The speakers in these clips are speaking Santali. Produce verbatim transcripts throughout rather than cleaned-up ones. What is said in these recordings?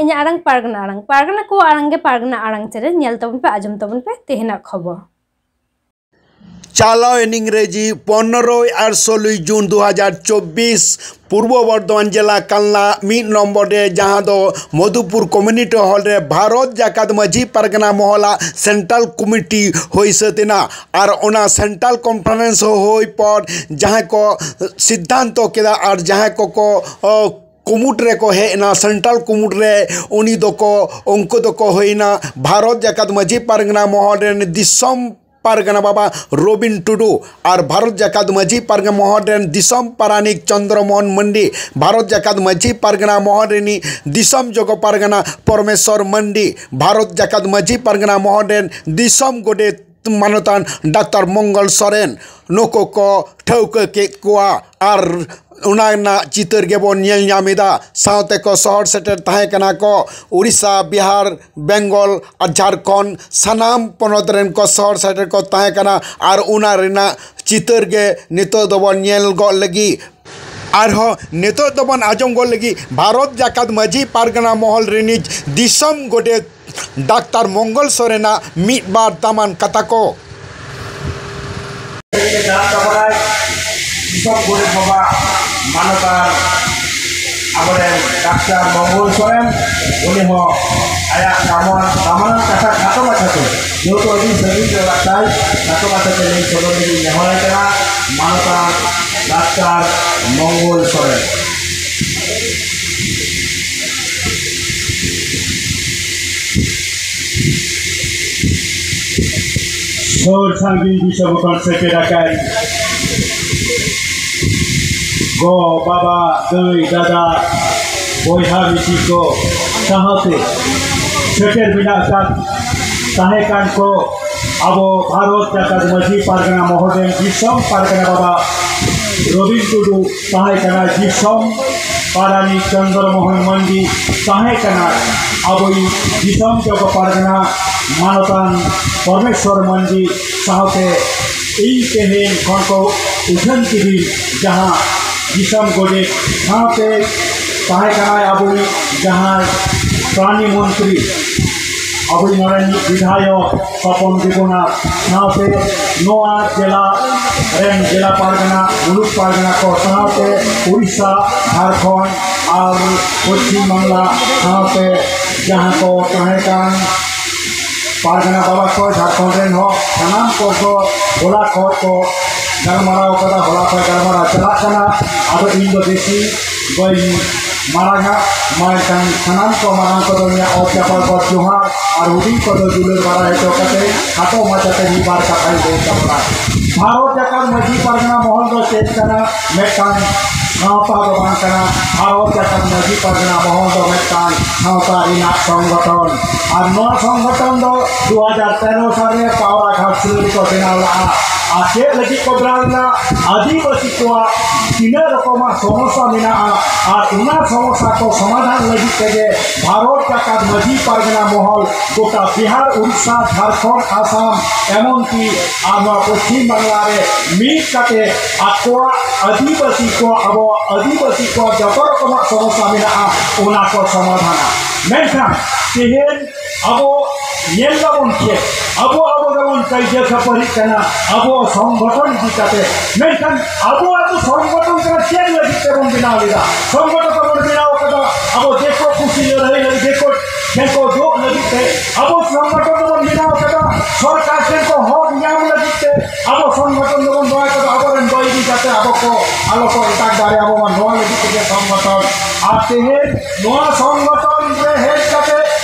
ᱤᱧᱟᱹᱜ ᱟᱲᱟᱝ ᱯᱟᱨᱜᱟᱱᱟ ᱟᱲᱟᱝ, ᱯᱟᱨᱜᱟᱱᱟ ᱠᱚᱣᱟᱜ ᱟᱲᱟᱝ ᱜᱮ ᱯᱟᱨᱜᱟᱱᱟ ᱟᱲᱟᱝ ᱪᱮᱱᱮᱞ ᱧᱮᱞ ᱛᱟᱵᱚᱱ ᱯᱮ, ᱟᱸᱡᱚᱢ ᱛᱟᱵᱚᱱ ᱯᱮ ᱛᱮᱦᱮᱧᱟᱜ ᱠᱷᱚᱵᱚᱨ᱾ ᱪᱟᱞᱟᱣᱮᱱ ᱤᱝᱨᱮᱡᱤ ᱯᱚᱱᱨᱚᱭ ᱟᱨ ᱥᱳᱞᱳᱭ ᱡᱩᱱ ᱫᱩ ᱦᱟᱡᱟᱨ ᱪᱚᱵᱵᱤᱥ, ᱯᱩᱨᱵᱚ ᱵᱚᱨᱫᱷᱚᱢᱟᱱ ᱡᱮᱞᱟ ᱠᱟᱞᱱᱟ ᱢᱤᱫ ᱱᱚᱢᱵᱚᱨ ᱨᱮ, ᱡᱟᱦᱟᱸ ᱫᱚ ᱢᱚᱫᱷᱩᱯᱩᱨ ᱠᱚᱢᱤᱭᱩᱱᱤᱴᱤ ᱦᱚᱞ ᱨᱮ ᱵᱷᱟᱨᱚᱛ ᱡᱟᱠᱟᱛ ᱢᱟᱹᱡᱷᱤ ᱯᱟᱨᱜᱟᱱᱟ ᱢᱚᱦᱚᱞᱟᱜ ᱥᱮᱱᱴᱨᱟᱞ ᱠᱚᱢᱤᱴᱤ ᱦᱩᱭ ᱥᱟᱹᱛ ᱮᱱᱟ᱾ ᱟᱨ ᱚᱱᱟ ᱥᱮᱱᱴᱨᱟᱞ ᱠᱚᱱᱯᱷᱟᱨᱮᱱᱥ ᱦᱩᱭ ᱯᱚᱨ ᱡᱟᱦᱟᱸᱭ ᱠᱚ ᱥᱤᱫᱽᱫᱷᱟᱱᱛᱚ ᱠᱮᱫᱟ ᱟᱨ ᱡᱟᱦᱟᱸᱭ ᱠᱚᱠᱚ, ᱚ, ᱠᱩᱢᱩᱴ ᱨᱮᱠᱚ ᱦᱮᱡ ᱮᱱᱟ, ᱥᱮᱱᱴᱨᱟᱞ ᱠᱩᱢᱩᱴ ᱨᱮ, ᱩᱱᱤ ᱫᱚᱠᱚ, ᱩᱱᱠᱩ ᱫᱚᱠᱚ ᱦᱩᱭᱱᱟ ᱵᱷᱟᱨᱚᱛ ᱡᱟᱠᱟᱛ ᱢᱟᱹᱡᱷᱤ ᱯᱟᱨᱜᱟᱱᱟ ᱢᱚᱦᱚᱞ ᱨᱮᱱ ᱫᱤᱥᱚᱢ ᱯᱟᱨᱜᱟᱱᱟ ᱵᱟᱵᱟ ᱨᱚᱵᱤᱱ ᱴᱩᱰᱩ ᱟᱨ ᱵᱷᱟᱨᱚᱛ ᱡᱟᱠᱟᱛ ᱢᱟᱹᱡᱷᱤ ᱯᱟᱨᱜᱟᱱᱟ ᱢᱚᱦᱚᱞ ᱨᱮᱱ ᱫᱤᱥᱚᱢ ᱯᱟᱨᱟᱱᱤᱠ ᱪᱚᱱᱫᱨᱚ ᱢᱳᱦᱚᱱ ᱢᱟᱱᱰᱤ, ᱵᱷᱟᱨᱚᱛ ᱡᱟᱠᱟᱛ ᱢᱟᱹᱡᱷᱤ ᱯᱟᱨᱜᱟᱱᱟ ᱢᱚᱦᱚᱞ ᱨᱤᱱᱤᱡ ᱫᱤᱥᱚᱢ ᱡᱚᱜᱚ ᱯᱟᱨᱜᱟᱱᱟ ᱯᱚᱨᱢᱮᱥᱣᱚᱨ ᱢᱟᱱᱰᱤ, ᱵᱷᱟᱨᱚᱛ ᱡᱟᱠᱟᱛ ᱢᱟᱹᱡᱷᱤ ᱯᱟᱨᱜᱟᱱᱟ ᱢᱚᱦᱚᱞ ᱨᱮᱱ ᱫᱤᱥᱚᱢ ᱜᱚᱰᱮᱛ ᱢᱟᱱᱚᱛᱟᱱ ᱰᱟᱠᱛᱟᱨ ᱢᱚᱝᱜᱚᱞ ᱥᱚᱨᱮᱱ, ᱱᱩᱠᱩ ᱠᱚ ᱴᱷᱟᱹᱣᱠᱟᱹ ᱠᱮᱫ ᱠᱚᱣᱟ᱾ ᱟᱨ ᱚᱱᱟ ᱨᱮᱱᱟᱜ ᱪᱤᱛᱟᱹᱨ ᱜᱮᱵᱚᱱ ᱧᱮᱞ ᱧᱟᱢ ᱮᱫᱟ᱾ ᱥᱟᱶᱛᱮ ᱠᱚ ᱥᱚᱦᱚᱨ ᱥᱮᱴᱮᱨ ᱛᱟᱦᱮᱸ ᱠᱟᱱᱟ ᱠᱚ ᱩᱲᱤᱥᱥᱟ, ᱵᱤᱦᱟᱨ, ᱵᱮᱝᱜᱚᱞ ᱟᱨ ᱡᱷᱟᱲᱠᱷᱚᱸᱰ, ᱥᱟᱱᱟᱢ ᱯᱚᱱᱚᱛ ᱨᱮᱱ ᱠᱚ ᱥᱚᱦᱚᱨ ᱥᱮᱴᱮᱨ ᱠᱚ ᱛᱟᱦᱮᱸ ᱠᱟᱱᱟ᱾ ᱟᱨ ᱚᱱᱟ ᱨᱮᱱᱟᱜ ᱪᱤᱛᱟᱹᱨ ᱜᱮ ᱱᱤᱛᱚᱜ ᱫᱚᱵᱚᱱ ᱧᱮᱞ ᱜᱚᱫ ᱞᱟᱹᱜᱤᱫ᱾ ᱟᱨᱦᱚᱸ ᱱᱤᱛᱚᱜ ᱫᱚᱵᱚᱱ ᱟᱸᱡᱚᱢ ᱜᱚᱫ ᱞᱟᱹᱜᱤᱫ ᱵᱷᱟᱨᱚᱛ ᱡᱟᱠᱟᱛ ᱢᱟᱹᱡᱷᱤ ᱯᱟᱨᱜᱟᱱᱟ ᱢᱚᱦᱚᱞ ᱨᱤᱱᱤᱡ ᱫᱤᱥᱚᱢ ᱜᱚᱰᱮᱛ ᱰᱟᱠᱛᱟᱨ ᱢᱚᱝᱜᱚᱞ ᱥᱚᱨᱮᱱᱟᱜ ᱢᱤᱫ ᱵᱟᱨ ᱫᱟᱢᱟᱱ ᱠᱟᱛᱷᱟ ᱠᱚ᱾ ᱫᱤᱥᱚᱢ ᱜᱚᱰᱮᱛ ᱵᱟᱵᱟ ᱢᱟᱱᱚᱛᱟᱱ ᱟᱵᱚᱨᱮᱱ ᱰᱟᱠᱛᱟᱨ ᱢᱚᱝᱜᱚᱞ ᱥᱚᱨᱮᱱ, ᱩᱱᱤ ᱦᱚᱸ ᱟᱭᱟᱜ ᱫᱟᱢᱟᱱ, ᱫᱟᱢᱟᱱᱟᱱ ᱠᱟᱛᱷᱟ ᱠᱷᱟᱴᱚ ᱢᱟᱪᱷᱟᱛᱮ, ᱡᱮᱦᱮᱛᱩ ᱟᱹᱰᱤ ᱥᱟᱺᱜᱤᱧ ᱨᱮ ᱚᱲᱟᱜ ᱛᱟᱭ, ᱠᱷᱟᱴᱚ ᱢᱟᱪᱷᱟᱛᱮ ᱞᱟᱹᱭ ᱥᱚᱫᱚᱨ ᱞᱟᱹᱜᱤᱫ ᱱᱮᱦᱚᱨᱟᱭ ᱠᱟᱱᱟ ᱢᱟᱱᱚᱛᱟᱱ ᱰᱟᱠᱛᱟᱨ ᱢᱚᱝᱜᱚᱞ ᱥᱚᱨᱮᱱ᱾ ᱥᱩᱨ ᱥᱟᱺᱜᱤᱧ ᱫᱤᱥᱚᱢ ᱠᱷᱚᱱ ᱥᱮᱴᱮᱨ ᱟᱠᱟᱱ ᱜᱚ, ᱵᱟᱵᱟ, ᱫᱟᱹᱭ, ᱫᱟᱫᱟ, ᱵᱚᱭᱦᱟ, ᱢᱤᱥᱤ ᱠᱚ ᱥᱟᱶᱛᱮ ᱥᱮᱴᱮᱨ ᱢᱮᱱᱟᱜ ᱟᱠᱟᱫ ᱛᱟᱦᱮᱸ ᱠᱟᱱ ᱠᱚ ᱟᱵᱚ ᱵᱷᱟᱨᱚᱛ ᱡᱟᱠᱟᱛ ᱢᱟᱹᱡᱷᱤ ᱯᱟᱨᱜᱟᱱᱟ ᱢᱚᱦᱚᱞ ᱨᱮᱱ ᱫᱤᱥᱚᱢ ᱯᱟᱨᱜᱟᱱᱟ ᱵᱟᱵᱟ ᱨᱚᱵᱤᱱ ᱴᱩᱰᱩ ᱛᱟᱦᱮᱸ ᱠᱟᱱᱟ, ᱫᱤᱥᱚᱢ ᱯᱟᱨᱟᱱᱤᱠ ᱪᱚᱱᱫᱨᱚ ᱢᱳᱦᱚᱱ ᱢᱟᱱᱰᱤ ᱛᱟᱦᱮᱸ ᱠᱟᱱᱟ, ᱟᱵᱚᱭᱤᱡ ᱫᱤᱥᱚᱢ ᱡᱚᱜᱚ ᱯᱟᱨᱜᱟᱱᱟ ᱢᱟᱱᱚᱛᱟᱱ ᱯᱚᱨᱢᱮᱥᱣᱚᱨ ᱢᱟᱱᱰᱤ ᱥᱟᱶᱛᱮ ᱤᱧ ᱛᱮᱦᱮᱧ ᱠᱷᱚᱱ ᱠᱚ ᱩᱪᱷᱟᱹᱱ ᱠᱤᱫᱤᱧ, ᱡᱟᱦᱟᱸ ᱫᱤᱥᱚᱢ ᱜᱚᱰᱮᱛ ᱥᱟᱶᱛᱮ ᱛᱟᱦᱮᱸ ᱠᱟᱱᱟᱭ ᱟᱵᱚᱭᱤᱡ ᱡᱟᱦᱟᱸᱭ ᱯᱨᱟᱱᱤ ᱢᱚᱱᱛᱨᱤ, ᱟᱵᱚᱭᱤᱡ ᱱᱚᱰᱮᱱᱤᱡ ᱵᱤᱫᱷᱟᱭᱚᱠ ᱥᱚᱯᱚᱱ ᱫᱮᱵᱚᱱᱟᱛᱷ, ᱥᱟᱶᱛᱮ ᱱᱚᱣᱟ ᱡᱮᱞᱟ ᱨᱮᱱ ᱡᱮᱞᱟ ᱯᱟᱨᱜᱟᱱᱟ, ᱢᱩᱞᱩᱠ ᱯᱟᱨᱜᱟᱱᱟ ᱠᱚ, ᱥᱟᱶᱛᱮ ᱩᱲᱤᱥᱥᱟ, ᱡᱷᱟᱲᱠᱷᱚᱸᱰ ᱟᱨ ᱯᱚᱪᱷᱤᱢ ᱵᱟᱝᱞᱟ, ᱥᱟᱶᱛᱮ ᱡᱟᱦᱟᱸ ᱠᱚ ᱛᱟᱦᱮᱸ ᱠᱟᱱ ᱯᱟᱨᱜᱟᱱᱟ ᱵᱟᱵᱟ ᱠᱚ, ᱡᱷᱟᱲᱠᱷᱚᱸᱰ ᱨᱮᱱ ᱦᱚᱸ ᱥᱟᱱᱟᱢ ᱠᱚ ᱠᱚ ᱦᱚᱞᱟ ᱠᱷᱚᱱ ᱠᱚ ᱜᱟᱞᱢᱟᱨᱟᱣ ᱠᱟᱫᱟ, ᱦᱚᱞᱟ ᱠᱷᱚᱱ ᱜᱟᱞᱢᱟᱨᱟᱣ ᱪᱟᱞᱟᱜ ᱠᱟᱱᱟ᱾ ᱟᱫᱚ ᱤᱧ ᱫᱚ ᱵᱮᱥᱤ ᱵᱟᱹᱧ ᱢᱟᱨᱟᱝᱟ, ᱢᱮᱱᱠᱷᱟᱱ ᱥᱟᱱᱟᱢ ᱠᱚ ᱢᱟᱨᱟᱝ ᱠᱚᱫᱚ ᱤᱧᱟᱹᱜ ᱚᱛ ᱪᱟᱯᱟᱲ ᱠᱚ ᱡᱚᱦᱟᱨ ᱟᱨ ᱦᱩᱰᱤᱧ ᱠᱚᱫᱚ ᱫᱩᱞᱟᱹᱲ ᱵᱟᱲᱟᱭ ᱦᱚᱪᱚ ᱠᱟᱛᱮ ᱠᱷᱟᱴᱚ ᱢᱟᱪᱷᱟᱛᱮ ᱢᱤᱫ ᱵᱟᱨ ᱠᱟᱛᱷᱟᱧ ᱞᱟᱹᱭ ᱛᱟᱵᱚᱱᱟ᱾ ᱵᱷᱟᱨᱚᱛ ᱡᱟᱠᱟᱛ ᱢᱟᱹᱡᱷᱤ ᱯᱟᱨᱜᱟᱱᱟ ᱢᱚᱦᱚᱞ ᱫᱚ ᱪᱮᱫ ᱠᱟᱱᱟ? ᱢᱤᱫᱴᱟᱝ ᱥᱟᱶᱛᱟ ᱫᱚ ᱵᱟᱝ ᱠᱟᱱᱟ᱾ ᱵᱷᱟᱨᱚᱛ ᱡᱟᱠᱟᱛ ᱢᱟᱹᱡᱷᱤ ᱯᱟᱨᱜᱟᱱᱟ ᱢᱚᱦᱚᱞ ᱫᱚ ᱢᱤᱫᱴᱟᱝ ᱥᱟᱶᱛᱟ ᱨᱮᱱᱟᱜ ᱥᱚᱝᱜᱚᱴᱷᱚᱱ, ᱟᱨ ᱱᱚᱣᱟ ᱥᱚᱝᱜᱚᱴᱷᱚᱱ ᱫᱚ ᱫᱩ ᱦᱟᱡᱟᱨ ᱛᱮᱨᱚ ᱥᱟᱞ ᱨᱮ ᱯᱟᱣᱨᱟ ᱜᱷᱟᱴᱥᱤᱞᱟᱹ ᱨᱮᱠᱚ ᱵᱮᱱᱟᱣ ᱞᱮᱫᱼᱟ᱾ ᱟᱨ ᱪᱮᱫ ᱞᱟᱹᱜᱤᱫ ᱠᱚ ᱵᱮᱱᱟᱣ ᱞᱮᱫᱟ? ᱟᱹᱫᱤᱵᱟᱹᱥᱤ ᱠᱚᱣᱟᱜ ᱛᱤᱱᱟᱹᱜ ᱨᱚᱠᱚᱢᱟᱜ ᱥᱚᱢᱚᱥᱥᱟ ᱢᱮᱱᱟᱜᱼᱟ, ᱟᱨ ᱚᱱᱟ ᱥᱚᱢᱚᱥᱥᱟ ᱠᱚ ᱥᱚᱢᱟᱫᱷᱟᱱ ᱞᱟᱹᱜᱤᱫ ᱛᱮᱜᱮ ᱵᱷᱟᱨᱚᱛ ᱡᱟᱠᱟᱛ ᱢᱟᱹᱡᱷᱤ ᱯᱟᱨᱜᱟᱱᱟ ᱢᱚᱦᱚᱞ ᱜᱚᱴᱟ ᱵᱤᱦᱟᱨ, ᱩᱲᱤᱥᱥᱟ, ᱡᱷᱟᱲᱠᱷᱚᱸᱰ, ᱟᱥᱟᱢ, ᱮᱢᱚᱱ ᱠᱤ ᱟᱨ ᱱᱚᱣᱟ ᱯᱚᱪᱷᱤᱢ ᱵᱟᱝᱞᱟ ᱨᱮ ᱢᱤᱫ ᱠᱟᱛᱮ ᱟᱠᱚᱣᱟᱜ ᱟᱹᱫᱤᱵᱟᱹᱥᱤ ᱠᱚ, ᱟᱵᱚᱣᱟᱜ ᱟᱹᱫᱤᱵᱟᱹᱥᱤ ᱠᱚᱣᱟᱜ ᱡᱚᱛᱚ ᱨᱚᱠᱚᱢᱟᱜ ᱥᱚᱢᱚᱥᱥᱟ ᱢᱮᱱᱟᱜᱼᱟ, ᱚᱱᱟ ᱠᱚ ᱥᱚᱢᱟᱫᱷᱟᱱᱟ᱾ ᱢᱮᱱᱠᱷᱟᱱ ᱛᱮᱦᱮᱧ ᱟᱵᱚ ᱧᱮᱞ ᱫᱟᱵᱚᱱ ᱪᱮᱫ, ᱟᱵᱚ ᱟᱵᱚ ᱜᱮᱵᱚᱱ ᱠᱟᱹᱭᱡᱟᱹ ᱠᱷᱟᱹᱯᱟᱹᱨᱤᱜ ᱠᱟᱱᱟ ᱟᱵᱚ ᱥᱚᱝᱜᱚᱴᱷᱚᱱ ᱤᱫᱤ ᱠᱟᱛᱮ᱾ ᱢᱮᱱᱠᱷᱟᱱ ᱟᱵᱚᱣᱟᱜ ᱫᱚ ᱥᱚᱝᱜᱚᱴᱷᱚᱱ ᱠᱟᱱᱟ, ᱪᱮᱫ ᱞᱟᱹᱜᱤᱫ ᱛᱮᱵᱚᱱ ᱵᱮᱱᱟᱣ ᱞᱮᱫᱟ? ᱥᱚᱝᱜᱚᱴᱷᱚᱱ ᱫᱚᱵᱚᱱ ᱵᱮᱱᱟᱣ ᱠᱟᱫᱟ ᱟᱵᱚ ᱫᱤᱠᱩ ᱯᱩᱥᱤ ᱞᱟᱹᱲᱦᱟᱹᱭ ᱞᱟᱹᱜᱤᱫ, ᱫᱤᱠᱩ ᱴᱷᱮᱱ ᱠᱚ ᱫᱩᱜ ᱞᱟᱹᱜᱤᱫ ᱛᱮ᱾ ᱟᱵᱚ ᱥᱚᱝᱜᱚᱴᱷᱚᱱ ᱫᱚᱵᱚᱱ ᱵᱮᱱᱟᱣ ᱠᱟᱫᱟ ᱥᱚᱨᱠᱟᱨ ᱴᱷᱮᱱ ᱠᱚ ᱦᱚᱠ ᱧᱟᱢ ᱞᱟᱹᱜᱤᱫ ᱛᱮ᱾ ᱟᱵᱚ ᱥᱚᱝᱜᱚᱴᱷᱚᱱ ᱫᱚᱵᱚᱱ ᱵᱮᱱᱟᱣ ᱠᱟᱫᱟ ᱟᱵᱚᱨᱮᱱ ᱵᱟᱹᱭᱨᱤ ᱡᱟᱛᱮ ᱟᱵᱚ ᱠᱚ ᱟᱞᱚ ᱠᱚ ᱮᱴᱟᱜ ᱫᱟᱲᱮ ᱟᱵᱚ ᱢᱟ, ᱱᱚᱣᱟ ᱞᱟᱹᱜᱤᱫ ᱛᱮᱜᱮ ᱥᱚᱝᱜᱚᱴᱷᱚᱱ᱾ ᱟᱨ ᱛᱮᱦᱮᱧ ᱱᱚᱣᱟ ᱥᱚᱝᱜᱚᱴᱷᱚᱱ ᱨᱮ ᱦᱮᱡ ᱠᱟᱛᱮ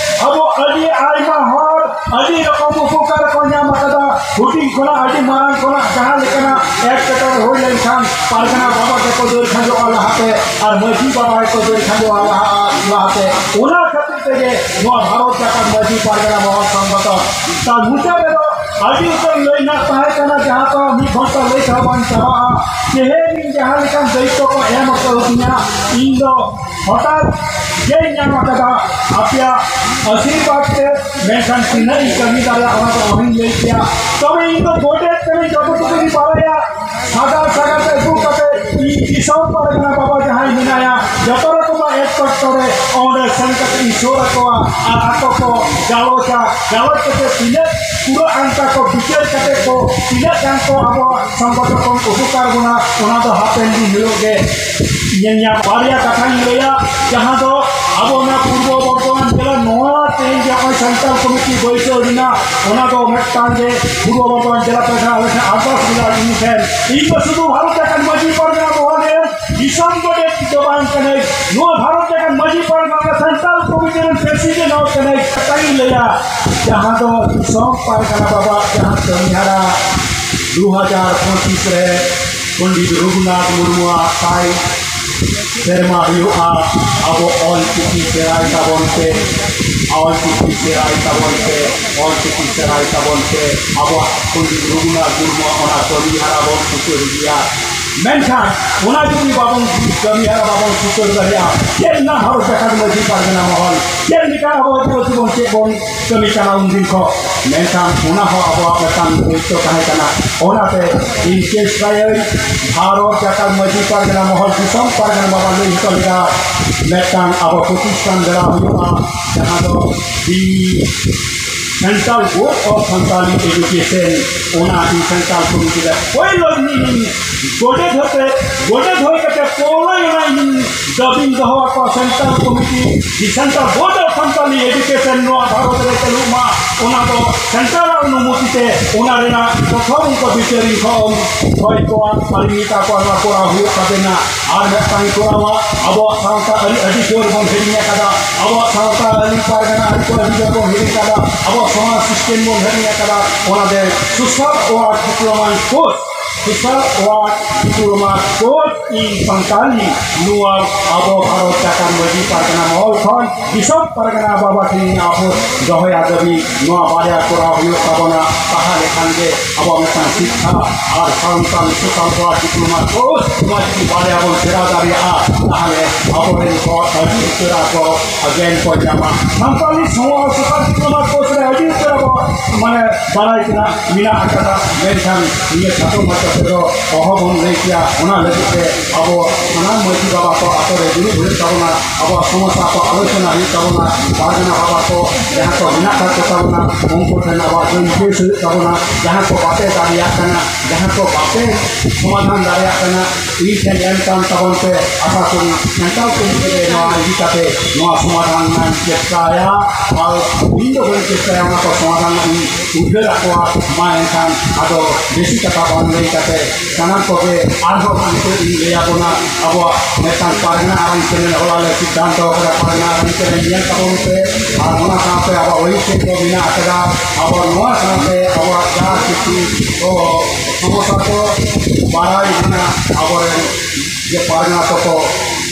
ᱟᱵᱚ ᱟᱹᱰᱤ ᱟᱭᱢᱟ ᱦᱚᱲ ᱟᱹᱰᱤ ᱨᱚᱠᱚᱢ ᱩᱯᱚᱠᱟᱨ ᱠᱚ ᱧᱟᱢ ᱟᱠᱟᱫᱟ᱾ ᱦᱩᱰᱤᱧ ᱠᱷᱚᱱᱟᱜ ᱟᱹᱰᱤ ᱢᱟᱨᱟᱝ ᱠᱷᱚᱱᱟᱜ ᱡᱟᱦᱟᱸ ᱞᱮᱠᱟᱱᱟᱜ ᱮᱴᱠᱮᱴᱚᱬᱮ ᱦᱩᱭ ᱞᱮᱱᱠᱷᱟᱱ ᱯᱟᱨᱜᱟᱱᱟ ᱵᱟᱵᱟ ᱜᱮᱠᱚ ᱫᱟᱹᱲ ᱠᱷᱟᱸᱡᱚᱜᱼᱟ ᱞᱟᱦᱟᱛᱮ, ᱟᱨ ᱢᱟᱹᱡᱷᱤ ᱵᱟᱵᱟ ᱜᱮᱠᱚ ᱫᱟᱹᱲ ᱠᱷᱟᱸᱡᱚᱜᱼᱟ ᱞᱟᱦᱟ, ᱞᱟᱦᱟᱛᱮ᱾ ᱚᱱᱟ ᱠᱷᱟᱹᱛᱤᱨ ᱛᱮᱜᱮ ᱱᱚᱣᱟ ᱵᱷᱟᱨᱚᱛ ᱡᱟᱠᱟᱛ ᱢᱟᱹᱡᱷᱤ ᱯᱟᱨᱜᱟᱱᱟ ᱢᱚᱦᱚᱞ ᱥᱚᱝᱜᱚᱴᱷᱚᱱ᱾ ᱛᱟᱨ ᱢᱩᱪᱟᱹᱫ ᱨᱮᱫᱚ ᱟᱹᱰᱤ ᱩᱛᱟᱹᱨ ᱞᱟᱹᱭ ᱨᱮᱱᱟᱜ ᱛᱟᱦᱮᱸ ᱠᱟᱱᱟ, ᱡᱟᱦᱟᱸ ᱫᱚ ᱢᱤᱫ ᱜᱷᱚᱱᱴᱟ ᱞᱟᱹᱭ ᱛᱮᱦᱚᱸ ᱵᱟᱝ ᱪᱟᱵᱟᱜᱼᱟ᱾ ᱛᱮᱦᱮᱧ ᱤᱧ ᱡᱟᱦᱟᱸ ᱞᱮᱠᱟᱱ ᱫᱟᱭᱤᱛᱛᱚ ᱠᱚ ᱮᱢ ᱟᱠᱟᱫᱤᱧᱟ, ᱤᱧ ᱫᱚ ᱦᱚᱴᱟᱛ ᱜᱮᱧ ᱧᱟᱢ ᱟᱠᱟᱫᱟ ᱟᱯᱮᱭᱟᱜ ᱟᱥᱤᱨᱵᱟᱫᱽ ᱛᱮ, ᱢᱮᱱᱠᱷᱟᱱ ᱛᱤᱱᱟᱹᱜ ᱤᱧ ᱠᱟᱹᱢᱤ ᱫᱟᱲᱮᱭᱟᱜᱼᱟ ᱚᱱᱟ ᱫᱚ ᱚᱦᱚᱧ ᱞᱟᱹᱭ ᱠᱮᱭᱟ᱾ ᱛᱚᱵᱮ ᱤᱧ ᱫᱚ ᱜᱚᱰᱮᱛ ᱠᱟᱹᱱᱟᱹᱧ, ᱡᱚᱛᱚ ᱴᱩᱠᱩ ᱤᱧ ᱵᱟᱲᱟᱭᱟ᱾ ᱥᱟᱜᱟᱲ ᱥᱟᱜᱟᱲ ᱛᱮ ᱟᱹᱜᱩ ᱠᱟᱛᱮ ᱤᱧ ᱫᱤᱥᱚᱢ ᱯᱟᱨᱜᱟᱱᱟ ᱵᱟᱵᱟ ᱡᱟᱦᱟᱸᱭ ᱢᱮᱱᱟᱭᱟ, ᱡᱚᱛᱚ ᱨᱚᱠᱚᱢᱟᱜ ᱮᱠ ᱚᱠᱛᱚ ᱨᱮ ᱚᱸᱰᱮ ᱥᱮᱱ ᱠᱟᱛᱮ ᱤᱧ ᱥᱩᱨ ᱟᱠᱚᱣᱟ ᱟᱨ ᱟᱠᱚ ᱠᱚ ᱜᱟᱞᱚᱪᱟ᱾ ᱜᱟᱞᱚᱪ ᱠᱟᱛᱮ ᱛᱤᱱᱟᱹᱜ ᱯᱩᱨᱟᱹ ᱟᱱᱛᱟ ᱠᱚ ᱵᱤᱪᱟᱹᱨ ᱠᱟᱛᱮ ᱠᱚ ᱛᱤᱱᱟᱹᱜ ᱜᱟᱱ ᱠᱚ ᱟᱵᱚᱣᱟᱜ ᱥᱚᱝᱜᱚᱴᱷᱚᱱ ᱩᱯᱚᱠᱟᱨ ᱵᱚᱱᱟ, ᱚᱱᱟ ᱫᱚ ᱦᱟᱯᱮᱱ ᱫᱤᱱ ᱦᱤᱞᱳᱜ ᱜᱮ ᱧᱮᱞ ᱧᱟᱢ᱾ ᱵᱟᱨᱭᱟ ᱠᱟᱛᱷᱟᱧ ᱞᱟᱹᱭᱟ, ᱡᱟᱦᱟᱸ ᱫᱚ ᱟᱵᱚ ᱚᱱᱟ ᱯᱩᱨᱵᱚ ᱵᱚᱨᱫᱷᱚᱢᱟᱱ ᱡᱮᱞᱟ ᱱᱚᱣᱟ ᱛᱮᱦᱮᱧ ᱡᱟᱦᱟᱸ ᱥᱮᱱᱴᱨᱟᱞ ᱠᱚᱢᱤᱴᱤ ᱵᱟᱹᱭᱥᱟᱹᱣ ᱞᱮᱱᱟ, ᱚᱱᱟ ᱫᱚ ᱢᱤᱫᱴᱟᱝ ᱜᱮ ᱯᱩᱨᱵᱚ ᱵᱚᱨᱫᱷᱚᱢᱟᱱ ᱡᱮᱞᱟ ᱯᱟᱦᱴᱟ ᱟᱞᱮ ᱴᱷᱮᱱ ᱟᱨᱫᱟᱥ ᱢᱮᱱᱟᱜᱼᱟ ᱤᱧ ᱴᱷᱮᱱ, ᱤᱧ ᱫᱚ ᱥᱩᱫᱷᱩ ᱵᱷᱟᱨᱚᱛ ᱡᱟᱠᱟᱛ ᱢᱟᱹᱡᱷᱤ ᱯᱟᱨᱜᱟᱱᱟ ᱢᱚᱦᱚᱞ ᱨᱮᱱ ᱫᱤᱥᱚᱢ ᱜᱚᱰᱮᱛ ᱫᱚ ᱵᱟᱝ ᱠᱟᱹᱱᱟᱹᱧ, ᱱᱚᱣᱟ ᱵᱷᱟᱨᱚᱛ ᱡᱟᱠᱟᱛ ᱢᱟᱹᱡᱷᱤ ᱯᱟᱨᱜᱟᱱᱟ ᱥᱮᱱᱴᱨᱟᱞ ᱠᱚᱢᱤᱴᱤ ᱨᱮᱱ ᱯᱨᱮᱥᱤᱰᱮᱱᱴ ᱦᱚᱸ ᱠᱟᱹᱱᱟᱹᱧ᱾ ᱠᱟᱛᱷᱟᱧ ᱞᱟᱹᱭᱟ, ᱡᱟᱦᱟᱸ ᱫᱚ ᱫᱤᱥᱚᱢ ᱯᱟᱨᱜᱟᱱᱟ ᱵᱟᱵᱟ ᱡᱟᱦᱟᱸ ᱠᱟᱹᱢᱤᱦᱚᱨᱟ ᱫᱩ ᱦᱟᱡᱟᱨ ᱯᱚᱸᱪᱤᱥ ᱨᱮ ᱯᱚᱱᱰᱤᱛ ᱨᱚᱜᱷᱩᱱᱟᱛᱷ ᱢᱩᱨᱢᱩᱣᱟᱜ ᱥᱟᱭ ᱥᱮᱨᱢᱟ ᱦᱩᱭᱩᱜᱼᱟ᱾ ᱟᱵᱚ ᱚᱞ ᱪᱤᱠᱤ ᱥᱮᱬᱟᱭ ᱛᱟᱵᱚᱱ ᱯᱮ, ᱚᱞ ᱪᱤᱠᱤ ᱥᱮᱬᱟᱭ ᱛᱟᱵᱚᱱ ᱯᱮ, ᱚᱞ ᱪᱤᱠᱤ ᱥᱮᱬᱟᱭ ᱛᱟᱵᱚᱱ ᱯᱮ᱾ ᱟᱵᱚᱣᱟᱜ ᱯᱚᱱᱰᱤᱛ ᱨᱚᱜᱷᱩᱱᱟᱛᱷ ᱢᱩᱨᱢᱩᱣᱟᱜ ᱚᱱᱟ ᱠᱟᱹᱢᱤ ᱦᱚᱨᱟ ᱵᱚᱱ ᱥᱩᱥᱟᱹᱨ ᱤᱫᱤᱭᱟ᱾ ᱢᱮᱱᱠᱷᱟᱱ ᱚᱱᱟ ᱡᱩᱫᱤ ᱵᱟᱵᱚᱱ ᱠᱟᱹᱢᱤ ᱦᱚᱨᱟ ᱵᱟᱵᱚᱱ ᱥᱩᱥᱟᱹᱨ ᱫᱟᱲᱮᱭᱟᱜᱼᱟ, ᱪᱮᱫ ᱨᱮᱱᱟᱜ ᱵᱷᱟᱨᱚᱛ ᱡᱟᱠᱟᱛ ᱢᱟᱹᱡᱷᱤ ᱯᱟᱨᱜᱟᱱᱟ ᱢᱚᱦᱚᱞ, ᱪᱮᱫ ᱞᱮᱠᱟ ᱟᱵᱚ ᱟᱹᱫᱤᱵᱟᱹᱥᱤ ᱵᱚᱱ ᱪᱮᱫ ᱵᱚᱱ ᱠᱟᱹᱢᱤ ᱠᱟᱱᱟ ᱩᱱᱫᱤᱱ ᱠᱷᱚᱱ? ᱢᱮᱱᱠᱷᱟᱱ ᱚᱱᱟ ᱦᱚᱸ ᱟᱵᱚᱣᱟᱜ ᱢᱤᱫᱴᱟᱝ ᱫᱟᱭᱤᱛᱛᱚ ᱛᱟᱦᱮᱸ ᱠᱟᱱᱟ᱾ ᱚᱱᱟᱛᱮ ᱤᱧ ᱪᱮᱥᱴᱟᱭᱟᱹᱧ, ᱵᱷᱟᱨᱚᱛ ᱡᱟᱠᱟᱛ ᱢᱟᱹᱡᱷᱤ ᱯᱟᱨᱜᱟᱱᱟ ᱢᱚᱦᱚᱞ ᱫᱤᱥᱚᱢ ᱯᱟᱨᱜᱟᱱᱟ ᱵᱟᱵᱟ ᱞᱟᱹᱭ ᱦᱚᱴᱚ ᱞᱮᱫᱟ, ᱢᱤᱫᱴᱟᱝ ᱟᱵᱚ ᱯᱨᱚᱛᱤᱥᱴᱷᱟᱱ ᱵᱮᱱᱟᱣ ᱦᱩᱭᱩᱜᱼᱟ, ᱡᱟᱦᱟᱸ ᱫᱚ the central board of Santali education, ᱚᱱᱟ ᱤᱧ ᱥᱮᱱᱴᱨᱟᱞ ᱠᱚᱢᱤᱴᱤ ᱨᱮ ᱯᱳᱭᱞᱳ ᱤᱧ ᱜᱚᱰᱮᱛ ᱦᱚᱛᱮ, ᱜᱚᱰᱮᱛ ᱦᱩᱭ ᱠᱟᱛᱮ ᱯᱳᱭᱞᱳ ᱚᱱᱟ ᱤᱧ ᱫᱟᱹᱵᱤᱧ ᱫᱚᱦᱚ ᱟᱠᱚᱣᱟ, central committee, the central board of Santali education ᱱᱚᱣᱟ ᱵᱷᱟᱨᱚᱛ ᱨᱮ ᱪᱟᱹᱞᱩᱜ ᱢᱟ, ᱚᱱᱟ ᱫᱚ ᱥᱮᱱᱴᱨᱟᱞ ᱚᱱᱩᱢᱚᱛᱤ ᱛᱮ ᱚᱱᱟ ᱨᱮᱱᱟᱜ ᱯᱨᱚᱛᱷᱚᱢ ᱩᱱᱠᱩ ᱵᱤᱪᱟᱹᱨᱤᱧ ᱠᱷᱚᱱ ᱦᱚᱭ ᱠᱚᱣᱟ, ᱟᱹᱞᱤᱧ ᱢᱮᱛᱟ ᱠᱚᱣᱟ, ᱱᱚᱣᱟ ᱠᱚᱨᱟᱣ ᱦᱩᱭᱩᱜ ᱛᱟᱵᱮᱱᱟ᱾ ᱟᱨ ᱢᱤᱫᱴᱟᱝ ᱠᱚᱨᱟᱣᱟ, ᱟᱵᱚᱣᱟᱜ ᱥᱟᱶᱛᱟ ᱟᱹᱨᱤ ᱟᱹᱰᱤ ᱡᱳᱨ ᱵᱚᱱ ᱦᱤᱲᱤᱧ ᱟᱠᱟᱫᱟ, ᱟᱵᱚᱣᱟᱜ ᱥᱟᱶᱛᱟ ᱟᱹᱨᱤ ᱯᱟᱨᱜᱟᱱᱟ ᱟᱹᱨᱤ ᱠᱚ ᱟᱹᱰᱤ ᱡᱳᱨ ᱵᱚᱱ ᱦᱤᱲᱤᱧ ᱟᱠᱟᱫᱟ, ᱟᱵᱚᱣᱟᱜ ᱥᱚᱢᱟᱡᱽ ᱥᱤᱥᱴᱮᱢ ᱵᱚᱱ ᱦᱤᱲᱤᱧ ᱟᱠᱟᱫᱟ᱾ ᱚᱱᱟᱛᱮ social work diploma course, social work diploma course in Santali, ᱱᱚᱣᱟ ᱟᱵᱚ ᱵᱷᱟᱨᱚᱛ ᱡᱟᱠᱟᱛ ᱢᱟᱹᱡᱷᱤ ᱯᱟᱨᱜᱟᱱᱟ ᱢᱚᱦᱚᱞ ᱠᱷᱚᱱ ᱫᱤᱥᱚᱢ ᱯᱟᱨᱜᱟᱱᱟ ᱵᱟᱵᱟ ᱴᱷᱮᱱ ᱟᱵᱚ ᱫᱚᱦᱚᱭᱟ ᱫᱟᱹᱵᱤ, ᱱᱚᱣᱟ ᱵᱟᱨᱭᱟ ᱠᱚᱨᱟᱣ ᱦᱩᱭᱩᱜ ᱛᱟᱵᱚᱱᱟ᱾ ᱛᱟᱦᱚᱞᱮ ᱠᱷᱟᱱ ᱜᱮ ᱟᱵᱚᱣᱟᱜ ᱢᱤᱫᱴᱟᱝ ᱥᱤᱠᱠᱷᱟ ᱟᱨ Santal social work, diploma course ᱱᱚᱣᱟ ᱡᱩᱫᱤ ᱵᱟᱨᱭᱟ ᱵᱚᱱ ᱥᱮᱬᱟ ᱫᱟᱲᱮᱭᱟᱜᱼᱟ, ᱛᱟᱦᱚᱞᱮ ᱟᱵᱚᱨᱮᱱ ᱠᱚ ᱟᱹᱰᱤ ᱩᱛᱟᱹᱨ ᱟᱠᱚ ᱜᱮᱭᱟᱱ ᱠᱚ ᱧᱟᱢᱟ᱾ ᱥᱟᱱᱛᱟᱲᱤ ᱥᱚᱢᱟᱡᱽ ᱥᱳᱥᱟᱞ ᱰᱤᱯᱞᱳᱢᱟ ᱠᱳᱨᱥ ᱨᱮ ᱟᱹᱰᱤ ᱩᱛᱟᱹᱨ ᱟᱵᱚ ᱢᱟᱱᱮ ᱵᱟᱲᱟᱭ ᱛᱮᱱᱟᱜ ᱢᱮᱱᱟᱜ ᱟᱠᱟᱫᱟ, ᱢᱮᱱᱠᱷᱟᱱ ᱱᱤᱭᱟᱹ ᱠᱷᱟᱴᱚ ᱢᱟᱪᱷᱟ ᱛᱮᱫᱚ ᱚᱦᱚ ᱵᱚᱱ ᱞᱟᱹᱭ ᱠᱮᱭᱟ᱾ ᱚᱱᱟ ᱞᱟᱹᱜᱤᱫ ᱛᱮ ᱟᱵᱚ ᱥᱟᱱᱟᱢ ᱢᱟᱹᱡᱷᱤ ᱵᱟᱵᱟ ᱠᱚ ᱟᱛᱳ ᱨᱮ ᱫᱩᱲᱩᱵ ᱦᱩᱭᱩᱜ ᱛᱟᱵᱚᱱᱟ, ᱟᱵᱚᱣᱟᱜ ᱥᱚᱢᱚᱥᱥᱟ ᱠᱚ ᱟᱞᱳᱪᱚᱱᱟ ᱦᱩᱭᱩᱜ ᱛᱟᱵᱚᱱᱟ, ᱯᱟᱨᱜᱟᱱᱟ ᱵᱟᱵᱟ ᱠᱚ ᱡᱟᱦᱟᱸ ᱠᱚ ᱢᱮᱱᱟᱜ ᱟᱠᱟᱫ ᱠᱚ ᱛᱟᱵᱚᱱᱟ ᱩᱱᱠᱩ ᱴᱷᱮᱱ ᱟᱵᱚᱣᱟᱜ ᱡᱩᱢ ᱠᱮᱥ ᱦᱩᱭᱩᱜ ᱛᱟᱵᱚᱱᱟ, ᱡᱟᱦᱟᱸ ᱠᱚ ᱵᱟᱯᱮ ᱫᱟᱲᱮᱭᱟᱜ ᱠᱟᱱᱟ, ᱡᱟᱦᱟᱸ ᱠᱚ ᱵᱟᱯᱮ ᱥᱚᱢᱟᱫᱷᱟᱱ ᱫᱟᱲᱮᱭᱟᱜ ᱠᱟᱱᱟ, ᱤᱧ ᱴᱷᱮᱱ ᱮᱢ ᱠᱟᱱ ᱛᱟᱵᱚᱱ ᱯᱮ᱾ ᱟᱥᱟ ᱠᱚᱨᱤ ᱥᱟᱱᱛᱟᱲ ᱠᱚ ᱢᱩᱫᱽᱨᱮ ᱱᱚᱣᱟ ᱤᱫᱤ ᱠᱟᱛᱮ ᱱᱚᱣᱟ ᱥᱚᱢᱟᱫᱷᱟᱱ ᱨᱮᱱᱟᱜ ᱤᱧ ᱪᱮᱥᱴᱟᱭᱟ᱾ ᱟᱨ ᱤᱧ ᱫᱚ ᱵᱟᱹᱧ ᱪᱮᱥᱴᱟᱭᱟ ᱚᱱᱟ ᱠᱚ ᱥᱚᱢᱟᱫᱷᱟᱱ ᱨᱮᱱᱟᱜ ᱤᱧ ᱩᱭᱦᱟᱹᱨ ᱟᱠᱚᱣᱟ᱾ ᱢᱟ ᱮᱱᱠᱷᱟᱱ ᱟᱫᱚ ᱵᱮᱥᱤ ᱠᱟᱛᱷᱟ ᱵᱟᱝ ᱞᱟᱹᱭ ᱠᱟᱛᱮ ᱥᱟᱱᱟᱢ ᱠᱚᱜᱮ ᱟᱨᱦᱚᱸ ᱱᱤᱛᱚᱜ ᱤᱧ ᱞᱟᱹᱭ ᱟᱵᱚᱱᱟ, ᱟᱵᱚᱣᱟᱜ ᱢᱤᱫᱴᱟᱝ ᱯᱟᱨᱜᱟᱱᱟ ᱟᱹᱨᱤ ᱪᱮᱱᱮᱞ ᱦᱚᱞᱟ ᱞᱮ ᱥᱤᱫᱽᱫᱷᱟᱱᱛᱚ ᱟᱠᱟᱫᱟ, ᱯᱟᱨᱜᱟᱱᱟ ᱟᱹᱨᱤ ᱪᱮᱱᱮᱞ ᱧᱮᱞ ᱛᱟᱵᱚᱱ ᱯᱮ᱾ ᱟᱨ ᱚᱱᱟ ᱥᱟᱶᱛᱮ ᱟᱵᱚᱣᱟᱜ ᱳᱭᱮᱵᱽᱥᱟᱭᱤᱴ ᱨᱮ ᱢᱮᱱᱟᱜ ᱟᱠᱟᱫᱟ, ᱟᱵᱚ ᱱᱚᱣᱟ ᱥᱟᱶᱛᱮ ᱟᱵᱚᱣᱟᱜ ᱡᱟᱦᱟᱸ ᱠᱤᱪᱷᱩ ᱠᱚ ᱥᱚᱢᱚᱥᱥᱟ ᱠᱚ ᱵᱟᱲᱟᱭ ᱨᱮᱱᱟᱜ ᱟᱵᱚᱨᱮᱱ ᱡᱮ ᱯᱟᱨᱜᱟᱱᱟ ᱠᱚᱠᱚ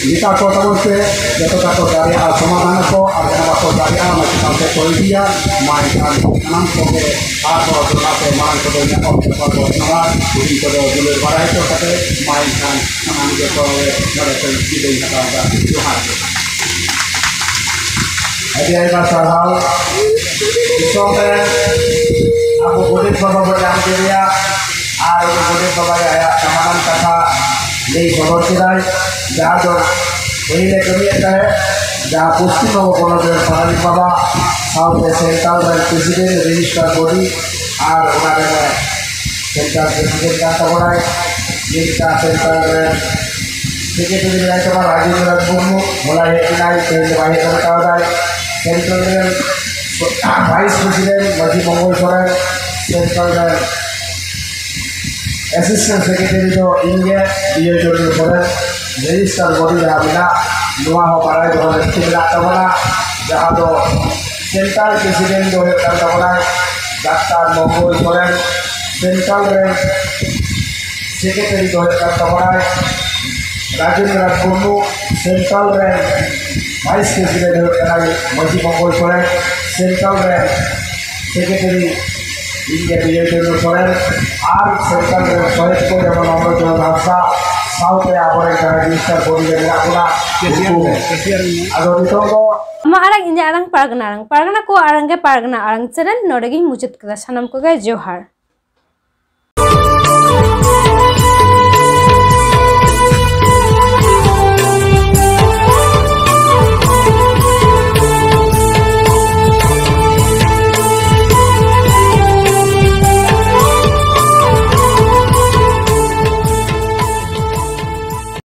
ᱢᱮᱛᱟ ᱠᱚ ᱛᱟᱵᱚᱱ ᱯᱮ, ᱡᱚᱛᱚ ᱛᱟᱠᱚ ᱫᱟᱲᱮᱭᱟᱜᱼᱟ ᱥᱚᱢᱟᱫᱷᱟᱱ ᱟᱠᱚ, ᱟᱨ ᱡᱟᱦᱟᱸ ᱵᱟᱠᱚ ᱫᱟᱲᱮᱭᱟᱜᱼᱟ ᱚᱱᱟ ᱪᱮᱛᱟᱱ ᱛᱮ ᱠᱚ ᱤᱫᱤᱭᱟ᱾ ᱢᱟ ᱮᱱᱠᱷᱟᱱ ᱥᱟᱱᱟᱢ ᱠᱚᱜᱮ ᱟᱨᱦᱚᱸ ᱫᱚᱦᱲᱟ ᱛᱮ ᱢᱟᱲᱟᱝ ᱠᱚᱫᱚ ᱧᱟᱯᱟᱢ ᱡᱚᱦᱟᱨ ᱠᱚ ᱡᱚᱦᱟᱨ, ᱦᱩᱰᱤᱧ ᱠᱚᱫᱚ ᱫᱩᱞᱟᱹᱲ ᱵᱟᱲᱟᱭ ᱦᱚᱪᱚ ᱠᱟᱛᱮ, ᱢᱟ ᱮᱱᱠᱷᱟᱱ ᱥᱟᱱᱟᱢ ᱜᱮ ᱠᱚ ᱱᱚᱰᱮ ᱠᱷᱚᱱ ᱵᱤᱫᱟᱹᱭ ᱦᱟᱛᱟᱣ ᱮᱫᱟ᱾ ᱡᱚᱦᱟᱨ ᱜᱮ᱾ ᱟᱹᱰᱤ ᱟᱭᱢᱟ ᱥᱟᱨᱦᱟᱣ᱾ ᱫᱤᱥᱚᱢ ᱨᱮ ᱟᱵᱚ ᱜᱚᱰᱮᱛ ᱵᱟᱵᱟ ᱵᱚ ᱧᱟᱢ ᱠᱮᱫᱮᱭᱟ, ᱟᱨ ᱩᱱᱤ ᱜᱚᱰᱮᱛ ᱵᱟᱵᱟ ᱜᱮ ᱟᱭᱟᱜ ᱫᱟᱢᱟᱱᱟᱱ ᱠᱟᱛᱷᱟ ᱞᱟᱹᱭ ᱥᱚᱫᱚᱨ ᱠᱮᱫᱟᱭ, ᱡᱟᱦᱟᱸ ᱫᱚ ᱯᱟᱹᱦᱤᱞ ᱮ ᱠᱟᱹᱢᱤᱭᱮᱫ ᱛᱟᱦᱮᱸᱫ, ᱡᱟᱦᱟᱸ ᱯᱚᱥᱪᱤᱢ ᱵᱚᱝᱜᱚ ᱯᱚᱱᱚᱛ ᱨᱮᱱ ᱯᱟᱨᱟᱱᱤᱠ ᱵᱟᱵᱟ ᱥᱟᱶᱛᱮ ᱥᱮᱱᱴᱨᱟᱞ ᱨᱮᱱ ᱯᱨᱮᱥᱤᱰᱮᱱᱴ, ᱨᱮᱡᱤᱥᱴᱟᱨ ᱵᱚᱰᱤ ᱟᱨ ᱚᱱᱟ ᱨᱮᱱ ᱥᱮᱱᱴᱨᱟᱞ ᱯᱨᱮᱥᱤᱰᱮᱱᱴ ᱠᱟᱱ ᱛᱟᱵᱚᱱᱟᱭ᱾ ᱡᱮᱞᱮᱠᱟ ᱥᱮᱱᱴᱨᱟᱞ ᱨᱮᱱ ᱥᱮᱠᱨᱮᱴᱟᱨᱤ ᱢᱮᱱᱟᱭ ᱛᱟᱵᱚᱱᱟ ᱨᱟᱡᱮᱱᱫᱨᱚ ᱢᱩᱨᱢᱩ, ᱦᱚᱞᱟᱭ ᱦᱮᱡ ᱮᱱᱟᱭ, ᱛᱮᱦᱮᱧ ᱫᱚ ᱵᱟᱭ ᱦᱮᱡ ᱫᱟᱲᱮ ᱠᱟᱣᱫᱟᱭ᱾ ᱥᱮᱱᱴᱨᱟᱞ ᱨᱮᱱ ᱵᱷᱟᱭᱤᱥ ᱯᱨᱮᱥᱤᱰᱮᱱᱴ ᱢᱟᱹᱡᱷᱤ ᱢᱚᱝᱜᱚᱞ ᱥᱚᱨᱮᱱ, ᱥᱮᱱᱴᱨᱟᱞ ᱨᱮᱱ ᱮᱥᱤᱥᱴᱮᱱᱴ ᱥᱮᱠᱨᱮᱴᱟᱨᱤ ᱫᱚ ᱤᱧ ᱜᱮ, ᱵᱤᱡᱚᱭ ᱪᱚᱱᱫᱨᱚ ᱥᱚᱨᱮᱱ᱾ ᱨᱮᱡᱤᱥᱴᱟᱨ ᱵᱚᱰᱤ ᱡᱟᱦᱟᱸ ᱢᱮᱱᱟᱜ, ᱱᱚᱣᱟ ᱦᱚᱸ ᱵᱟᱲᱟᱭ ᱫᱚᱦᱚ ᱞᱟᱹᱠᱛᱤ ᱢᱮᱱᱟᱜ ᱛᱟᱵᱚᱱᱟ, ᱡᱟᱦᱟᱸ ᱫᱚ ᱥᱮᱱᱴᱨᱟᱞ ᱯᱨᱮᱥᱤᱰᱮᱱᱴ ᱫᱚ ᱦᱩᱭᱩᱜ ᱠᱟᱱ ᱛᱟᱵᱚᱱᱟᱭ ᱰᱟᱠᱛᱟᱨ ᱢᱚᱝᱜᱚᱞ ᱥᱚᱨᱮᱱ, ᱥᱮᱱᱴᱨᱟᱞ ᱨᱮᱱ ᱥᱮᱠᱨᱮᱴᱟᱨᱤ ᱫᱚ ᱦᱩᱭᱩᱜ ᱠᱟᱱ ᱛᱟᱵᱚᱱᱟᱭ ᱨᱟᱡᱮᱱᱫᱨᱚ ᱢᱩᱨᱢᱩ, ᱥᱮᱱᱴᱨᱟᱞ ᱨᱮᱱ ᱵᱷᱟᱭᱤᱥ ᱯᱨᱮᱥᱤᱰᱮᱱᱴ ᱦᱩᱭᱩᱜ ᱠᱟᱱᱟᱭ ᱢᱟᱹᱡᱷᱤ ᱢᱚᱝᱜᱚᱞ ᱥᱚᱨᱮᱱ, ᱥᱮᱱᱴᱨᱟᱞ ᱨᱮᱱ ᱥᱮᱠᱨᱮᱴᱟᱨᱤ ᱤᱧ ᱜᱮ ᱵᱤᱡᱚᱭ ᱪᱚᱸᱫᱽᱨᱚ ᱥᱚᱨᱮᱱ ᱟᱨ ᱥᱮᱱᱴᱨᱟᱞ ᱨᱮᱱ ᱥᱚᱦᱮᱫ ᱠᱚ ᱡᱮᱢᱚᱱ ᱚᱢᱨᱚ ᱪᱚᱸᱫᱽᱨᱚ ᱦᱟᱸᱥᱫᱟ ᱥᱟᱶᱛᱮ ᱟᱵᱚᱨᱮᱱ ᱡᱟᱦᱟᱸᱭ ᱢᱤᱱᱤᱥᱴᱟᱨ ᱵᱚᱰᱤ ᱨᱮ ᱢᱮᱱᱟᱜ ᱵᱚᱱᱟ, ᱩᱱᱠᱩ᱾ ᱟᱫᱚ ᱱᱤᱛᱚᱝ ᱫᱚ ᱟᱢᱟᱜ ᱟᱲᱟᱝ, ᱤᱧᱟᱹᱜ ᱟᱲᱟᱝ, ᱯᱟᱨᱜᱟᱱᱟ ᱟᱲᱟᱝ, ᱯᱟᱨᱜᱟᱱᱟ ᱠᱚ ᱟᱲᱟᱝ ᱜᱮ ᱯᱟᱨᱜᱟᱱᱟ ᱟᱲᱟᱝ ᱪᱮᱱᱮᱞ ᱱᱚᱰᱮ ᱜᱤᱧ ᱢᱩᱪᱟᱹᱫ ᱠᱮᱫᱟ᱾ ᱥᱟᱱᱟᱢ ᱠᱚᱜᱮ ᱡᱚᱦᱟᱨ᱾